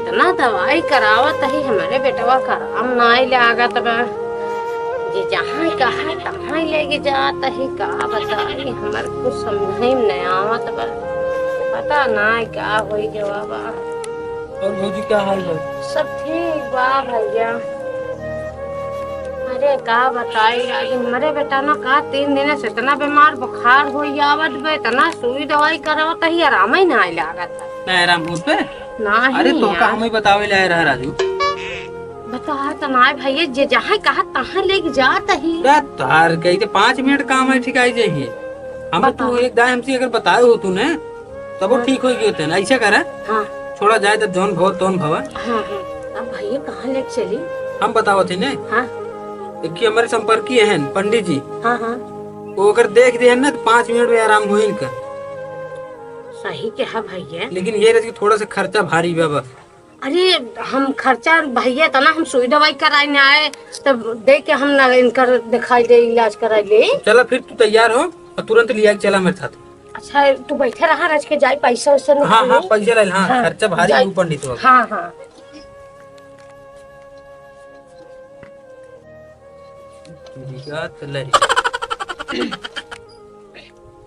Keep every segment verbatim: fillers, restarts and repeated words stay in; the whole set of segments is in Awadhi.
इतना दवाई करावत ही, हमरे बेटवा का आराम नाई लागत बा। जे जहाँ कहा तहाँ लेके जात ही, का बताई, हमर कुछ समझे में नहीं आवत बा। पता नाई का होई गवा बा। और भौजी, का हाल बा? सब ठीक बा भैया। अरे का बताई, आज हमरे बेटा ना का तीन दिन से इतना बीमार बुखार होई आवत बा, इतना सुई दवाई करावत ही, आराम ही नाई लागत है। ना आराम होत बे? नाही अरे, तो का यार। हमें बतावे ले आए रहा राजू? बता त नाई भैया, जे जहाँ कहा तहाँ लेके जात ही। का तार कही थे, पाँच मिनट काम है, ठीक आई जाइए। हम बता। तू एक दाई हमसे अगर बताए हो तूने, तब वो हाँ। ठीक हो गए थे ना, ऐसा करा। हाँ। छोड़ा जाए तो जौन भव तौन भवा। हाँ, हाँ। अब भैया कहाँ लेके चली? हम बतावत ही ने। हाँ। एक ही हमारे संपर्की हैं पंडित जी। हाँ, हाँ। वो अगर देख दे ना तो पाँच मिनट में आराम हो इनका। सही कहा भैया। लेकिन ये रहे कि थोड़ा सा खर्चा भारी बा बस। अरे, हम खर्चा भैया इतना हम सुई दवाई कराए ना आए, तब दे के हम ना इनकर दिखाई दे, इलाज कराई ले। चला फिर तू तैयार हो और तुरंत लिया के चला मेरे साथ। अच्छा, तू बैठे रहा, रच के जाई, पैसा वैसा हाँ, निकाली। हाँ, पैसा ले, हाँ, हाँ, खर्चा भारी जाई। है, पंडित बाबा। हाँ, हाँ। ठीक है, तो ले।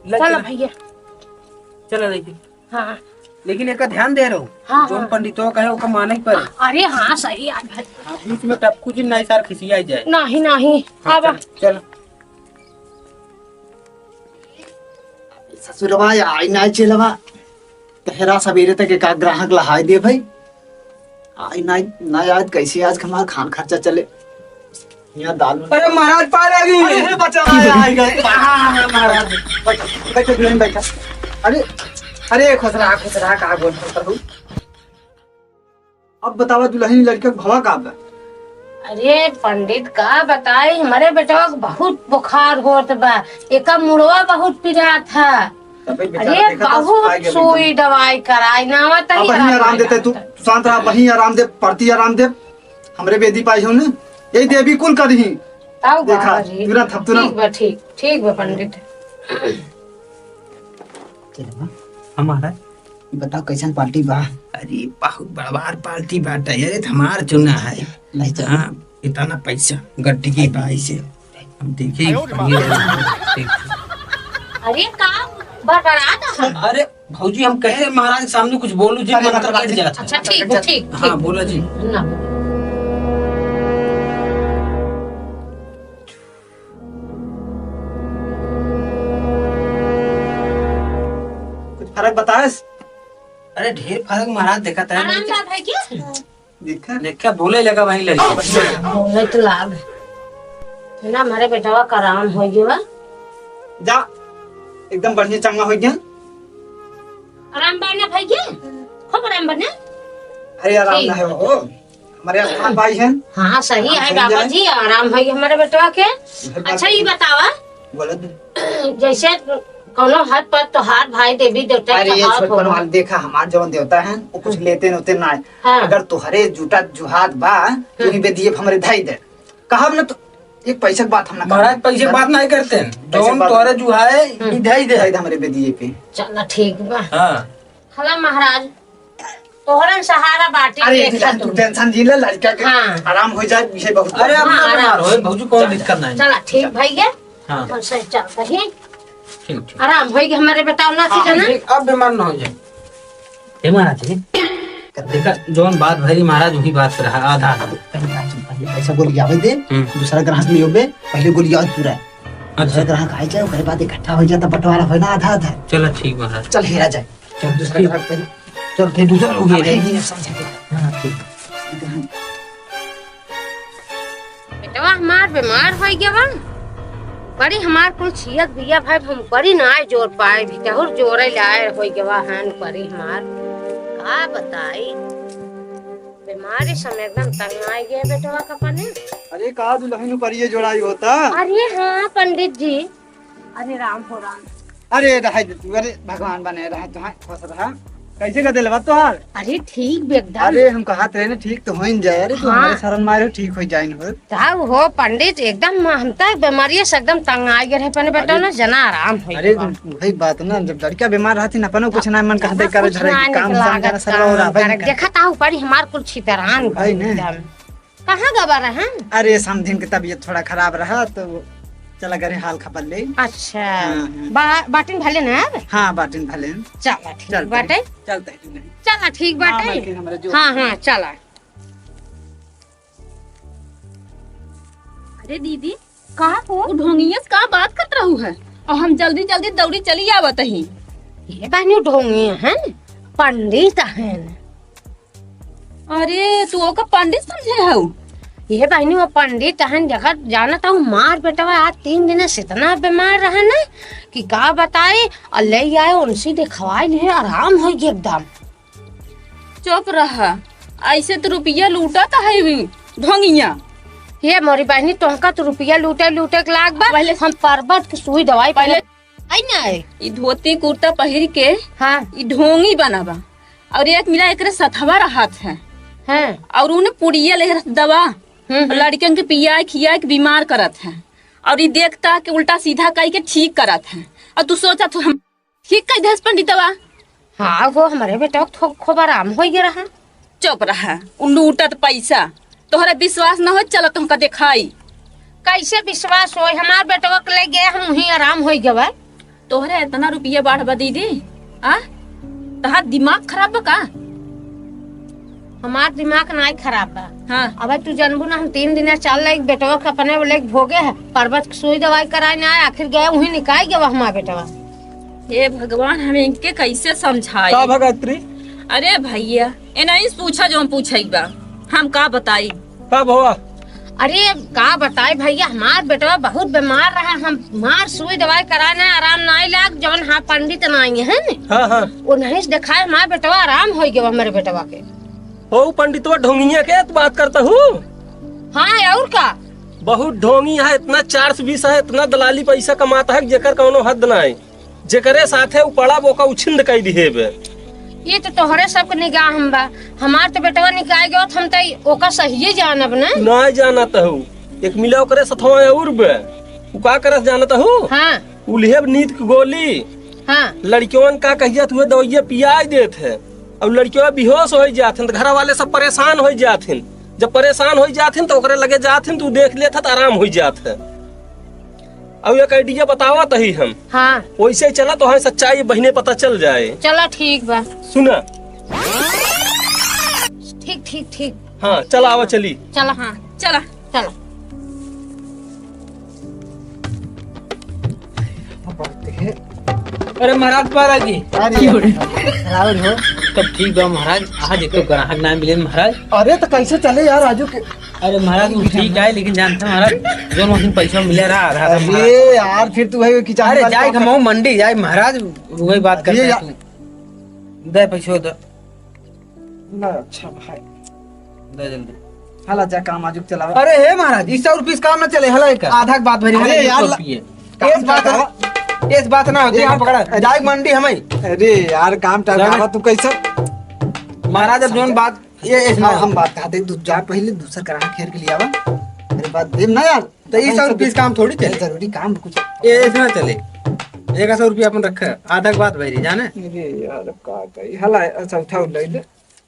ले, चलो चला। भैया। चला, लेके। हाँ। लेकिन एका ध्यान दे रहो, हाँ, जौन हाँ। पंडितो कहे, ओका माने के पड़े। अरे हाँ, सही आज भाई। हाँ, बीच में टपकू जी नाई सार खिसिया जाए। नहीं, नहीं। हाँ, अब चल, चल। ससुरवा आई नाई चेलवा, तहरा सवेरे तक एक आध ग्राहक लहाई दे भाई। आई नाई, नाई आज कैसे आज हमार खान खर्चा चले। यहाँ दाल में अरे महाराज, पार आ गई। अरे बचा, आ, आ गए। हाँ, हाँ, महाराज। बैठो, बैठो, दुल्हन बैठो। अरे, अरे खुश रहा, खुश रहा, कहाँ बोल रहा हूँ? अब बतावा दुल्हन, लड़का के भवा का बा? अरे पंडित, का बताई, हमरे बेटवा के बहुत बुखार होत बा, एका मुड़वा बहुत पिरात है। तब भाई बेचारा अरे देखा था, बहुत सुखाए गया सुई एकदम। दवाई कराई ना आवत अब ही वहीं आराम आराम देते तू, लागत। तू शांत रहा, वहीं आराम दे, परती आराम दे। हमरे बेदी पाई हो ना, यही देवी कुल करी। तब देखा, बाबा जी। तुरंत हम तुरंत ठीक बा, ठीक, ठीक बा पंडित। चलो, हमारा ई बताओ कैसन पार्टी बा? अरे बहुत बड़वार पार्टी बाटे, अरे हमार चुना है। नहीं चली। हाँ, इतना पैसा गड्डी के भाई से हम देखे ही। अरे का बड़बड़ात है? अरे भौजी, हम कहे महाराज के सामने कुछ बोलू जी, अरे मंत्र कट जात है। अच्छा ठीक, ठीक, हाँ, ठीक। बोला जी। ना। कुछ फर्क बताएस? अरे ढेर फर्क महाराज देखा था। आराम बा भाई के? देखा? देखा बोले लगा वहीं लगी। बोले तो लाग। ना, हमारे बेटवा का आराम हो गया। जा, एकदम बढ़िया चंगा हो गया। आराम बा ना भाई के? खूब आराम बा ना? अरे आराम ठीक। ना है हो, हमारे आसमान भाई हैं। हाँ, सही आराम है हो बाबा जाए। जी, आराम है हमारे बेटवा के। घर बात अच्छा, ये बतावा, बोलो तो। जैसे कौनो हद पर तोहार भाई देवी देवता अरे ये कहावत छोटपन होला। वाला देखा, हमार जवन देवता है, वो कुछ लेते नोते ना है। हाँ। अगर तोहरे जूटा जुहात बा, तू हम्म। ही बेदिए पे हमरे धाई दे। कहब न तो एक पैसा के बात हम ना महाराज, करब। पैसे के बात नहीं करते हैं। पैसे जौन बात तोहरे जुहाए, हम्म। ई धाई दे। धाई दे हमरे बेदिए पे। चला ठीक बा। हाँ। हला महाराज, तोहरन सहारा बाटे, अरे देखा तू तू। टेंशन जी ले, लड़का के हाँ। आराम हो जाए, इहे बहुत अरे बा। अब हाँ, ना आराम। बीमार होए, भौजी कौन दिक्कत नहीं। चला ठीक भैया, हाँ। अपन सही चल कहीं। ठीक, ठीक। आराम होई कि हमारे बताओ ना हाँ, सीधा ना। ठीक, अब बीमार ना हो जाए। हे महाराज जी, देखा जौन बात भरी महाराज वही बात रहा, आधा आधा। पहले पैसा गोलियावे दे, हम्म। दूसरा ग्राहक लियो बे, पहले गोलियावे पूरा। अच्छा। दूसरा ग्राहक आ जाए, ओकरे बाद इकट्ठा हो जाता, बंटवारा होए ना आधा आधा। चला ठीक महाराज। चल हेरा जाए। चल, दूसरा ठीक। ग्राहक पहले। चल, फिर दूसरा लोग ये अब रहे। है, ये समझ गए। हाँ, ठीक। बेटवा हमार बीमार होई गवा। बड़ी हमार कुल छियत बिया भाई, हम बड़ी नाय जोर पाए भी, तहुर जोरे लाए होई गवा हन बड़ी हमार। का बताई? बीमारी से हम एकदम तंग आए गए बेटवा का पने। अरे, का दुल्हन ऊपर ये जोड़ाई होता? अरे हाँ, पंडित जी। अरे राम हो राम। अरे रहे दे तू, अरे भगवान बने रहे, तू हाँ, खुश रहा। कैसे का दिलवा तोहार? अरे ठीक बे एकदम। अरे हम कहत रहे ना, ठीक तो होइन जाए। अरे तू हाँ। हमरे शरण मारे हो, ठीक हो जाइन हो। तब हो पंडित, एकदम हम तक बीमारिये से एकदम तंग आ गए रहे, अपने बेटा अरे, ना जना आराम हो अरे गया। वही बात ना, जब लड़का बीमार रहती ना, अपनो कुछ ना मन कहते कुछ करे, धरे ना के काम निकला धाम करना, काम सरवा हो रहा करे। भाई। देखा था ऊपर ही हमार कुल छितरान भाई ने। एकदम। कहाँ गवा रहा? अरे समधिन के तबीयत थोड़ा खराब रहा तो चला घरे हाल खबर ले। अच्छा। हाँ, हाँ। बा-, बाटिन भले ना अब? हाँ, बाटिन भले। चला ठीक चलते बाटे। हैं, चलते हैं। चला ठीक हाँ, बाटे। मलकिन, हमरे जो हाँ, हाँ, चला। अरे दीदी, कहाँ हो? वो ढोंगिया से का बात करत रहू है? और हम जल्दी जल्दी दौड़ी चली आवत ही। ये बहनी ढोंगिया हैं, पंडित हैं। अरे, तू ओका पंडित समझे हऊ? ये बहनी, वो पंडित हन, जगत जानत हऊ, मार बेटवा आज तीन दिन से इतना बीमार रहे ना कि का बताई, और ले आए, उनसे दिखवाई लिए, आराम हो गई एकदम। चुप रह, ऐसे तो रुपया लूटत है वी ढोंगिया। ये मोरी बहनी, तोहका तो रुपया लूटे, लूटे के लाग बा, पहले हम पर्वत के सुई दवाई पहले पहले आई ना है। ई धोती कुर्ता पहिर के हाँ। ई ढोंगी बनावा। और एक मिला एकरे सथवा रहत है। हाँ। और उन्हें पुड़िया ले रहत दवा। हम्म, हम्म। लड़कन के पिया खिया के बीमार करत है। और ई देखता के उल्टा सीधा कह के ठीक करत है। और तू सोचा तू हम ठीक कह देस पंडितवा। हाँ, वो हमारे बेटा को थो-, खूब आराम हो गया रहा। चुप रहा, उ लूटत पैसा। तोहरा विश्वास न हो, चलो तुमका दिखाई। कैसे विश्वास होई? हमार बेटवा के ले गए, हम वहीं आराम होई गवा। तोहरे इतना रुपया बाढ़ बा दीदी, आ? तहार दिमाग खराब बा का? हमार दिमाग नाई खराब बा। हाँ। अब तू जानबू ना, हम तीन दिन चल रही, बेटवा के अपने वो लेके भोगे है, पर्वत के सुई दवाई कराए ना आए, आखिर गए वहीं निकाल गवा हमार बेटवा। हे भगवान, हम इनके कैसे समझाई? का भगतरी? अरे भैया, ए नहीं पूछा जो पूछे बा, हम का बताई? का भवा? अरे का बताई भैया, हमार बेटवा बहुत बीमार रहा, हम मार सुई दवाई कराए ना, आराम नाई लाग, जवन हाँ पंडित नाई है न, हाँ, हाँ। वो नहीं से दिखाए, हमार बेटवा आराम हो गया हमारे बेटवा के। ओ पंडितवा ढोंगिया के तू बात करता हूँ? हाँ, और का? बहुत ढोंगी है, इतना चार सौ बीस है, इतना दलाली पैसा कमाता है, जेकर कौनो हद ना है। जेकरे साथे उ पड़ा, ओका उछिंद कई दिहे बे। ये तो तोहरे सबके निगाह में बा, हमार तो बेटवा निकाल गयो, हम तो ओका सहिए जानब ना। ना जानत हूँ, एक मिला ओकरे सथवा और बे, उ का करस जानत हूँ? हाँ। उ लिहे नींद के गोली। हाँ। लड़कियन का कहिया तुहे दवाइया पियाई देत है, और लड़कियों बेहोश हो जात हैं, तो घर वाले सब परेशान हो जात हैं। जब परेशान हो जात हैं, तो ओकरे लगे जात हैं, तो देख लेत है, तो आराम हो जात है। अब एक idea बतावत ही हम। हाँ। वैसे ही चला तो हमें सच्चाई बहिने पता चल जाए। चला ठीक बा। सुना। ठीक, ठीक, ठीक। हाँ, चला आवा चली। चला, हाँ, चला। चला। अरे महाराज, पारा जी। अरे, राउर हो। तब ठीक बा महाराज, आज एक तो ग्राहक ना मिले महाराज। अरे तो कैसे चले यार आजू के? अरे महाराज, वो ठीक है, लेकिन जानते हैं महाराज, जो वहाँ पैसा मिले रहा, आधा आधा महाराज। अरे यार, फिर तू है कि चाहे अरे वाले जाए का हम मंडी जाए महाराज, वही बात करते अरे हैं यार। तू। दे पैसा दे। ना, अच्छा भाई। दे जल्दी। हला जा काम आजुक चलावा। अरे हे महाराज, इस सौ रुपये से काम ना चले, हला एक। आधा के बात भरी, अरे हला एक यार, सौ रुपये। काम इस बात चलावा। ना, इस बात ना होती, ये यहाँ पकड़ा। जाए मंडी हमें। अरे यार, काम टाल जाओ। तू कैसे? महाराज, अब जोन बात ये, ये हाँ, सुनाओ। हम बात कहते हैं, तू जा पहले दूसर ग्राहक घेर के ले आवा। अरे बात देम ना यार। तो ये सब पीस काम थोड़ी चले। जरूरी काम कुछ। ये, ये ना चले। एक सौ रुपया अपन रखे, आधा के बात भाई रे, जाने? अरे यार, का कही? हला, अच्छा, उठाओ, ले ले।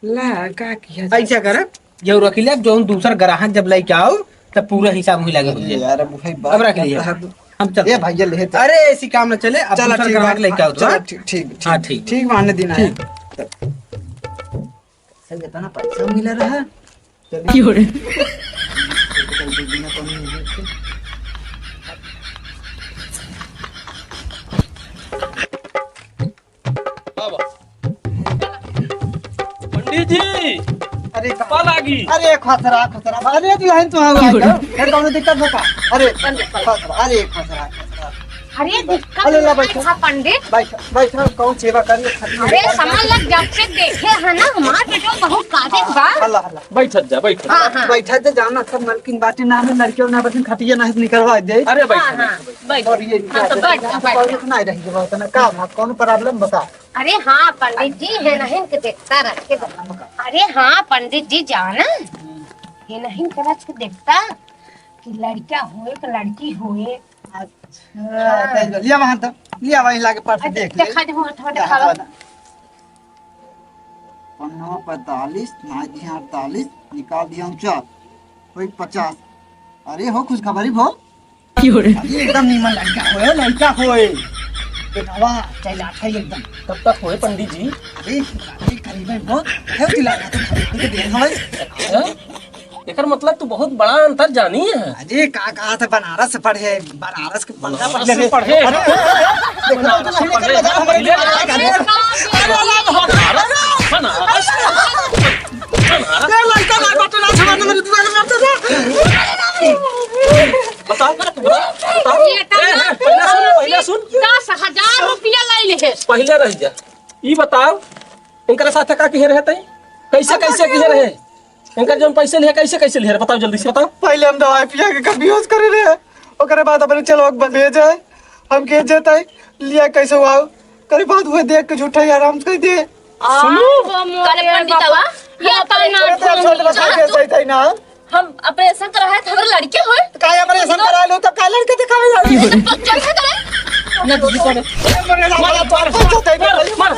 ला, का किया जाए? ऐसा करे, जो रख ले, जो दूसर ग्राहक जब लेके आओ, तब पूरा हिसाब वही लगे अरे भैया। यार, अब भाई बात अब रख लिया। करता है तो हम चलते ए हैं। भैया, ले चल। अरे, ऐसी काम ना चले, अब चला, दूसर ठीक ग्राहक बा। लेके आओ तो, चला, हाँ? ठीक, ठीक, हाँ, ठीक, ठीक। ठीक बा, आने दिन आए। ठीक। तब सब इतना पैसा मिला रहा। चलिए। की हो रे? पंडित जी, अरे का पा लागी। अरे खसरा, खसरा, अरे दुल्हन तो हम आ गए। फिर कौनो दिक्कत बता? अरे खसरा, अरे खसरा, खसरा। अरे दिक्कत अरे ला नहीं बैठो। था पंडित। बैठ, बैठ, कौन सेवा करिए? अरे समझ लग, जब से देखे है ना हमार बेटवा बहुत काज ठीक बा। हल्ला, हल्ला। बैठत जा, बैठत जा। हाँ, हाँ। बैठत जा, जाना सब मलकिन बाटी ना में लड़कियों ना बसन खटिया ना निकलवा दे। अरे बैठ, हाँ, बैठ, हाँ, बैठ। बैठ। और ये हाँ, तो बैठ, बैठ। नहीं रही जब उतना काम है, कौन प्रॉब्लम बता। अरे हाँ, पंडित जी, है नहीं के देखता रख के। अरे हाँ, पंडित जी, जाना। है नहीं के रख के देखता कि लड़का होए कि लड़की होए। अच्छा, हाँ। तै लिया वहाँ तो, लिया वहीं लाके पर्स अरे, देख ले। देखा दे, हथवा हाँ, देखावा। हाँ। पन्ना पैंतालीस, ना दिया अड़तालीस, निकाल दिया उनचास, वही पचास। अरे हो खुशखबरी भो। की हो रे? अरे एकदम नीमन लड़का होए, लड़का होए। बेटवा, चला था एकदम। कब तक होए पंडित जी? अरे, अरे करीबन भो, है दिला रहा तो भगवान के देन है। हैं? एकर मतलब तू बहुत बड़ा अंतर्जामी है। अरे का कहा था बनारस से पढ़े, बनारस के बनारस से पढ़े। अरे, बनारस से पढ़े। अरे, अरे, अरे, अरे, अरे, बनारस, बनारस, बनारस। ये लड़का मार बाटे ना, छुआ तो मेरे दुआरे मारता था। बताओ, बताओ। ये ए, ए, पहले सुन, पहले सुन। दस हजार रुपया लाई ले। पहले रह जा। ई बताओ, इनकरे साथे का किहे रहे तई? कैसे, कैसे किहे रहे? इनकर जौन पैसे लिहे, कैसे, कैसे लिहे रहे? बताओ, जल्दी से बताओ। पहले हम दवाई पिया के कब बेहोश करे रहे, ओकरे बाद अपने चलो अकबर भेजे, हम के जेतई, लिया कैसे हुआ? करे बाद हुए देख के झूठा ही आराम से कह दे। सुनो। करे पंडितवा, ये तो ना छोटे बच्चा के सही था ना। हम ऑपरेशन कराए थे, हमरे लड़के होए। तो काहे ऑपरेशन करा लो, तो का लड़के दिखावे जाओ? तो चल के करे। ना दीदी करे। मार, मार, मार, मार।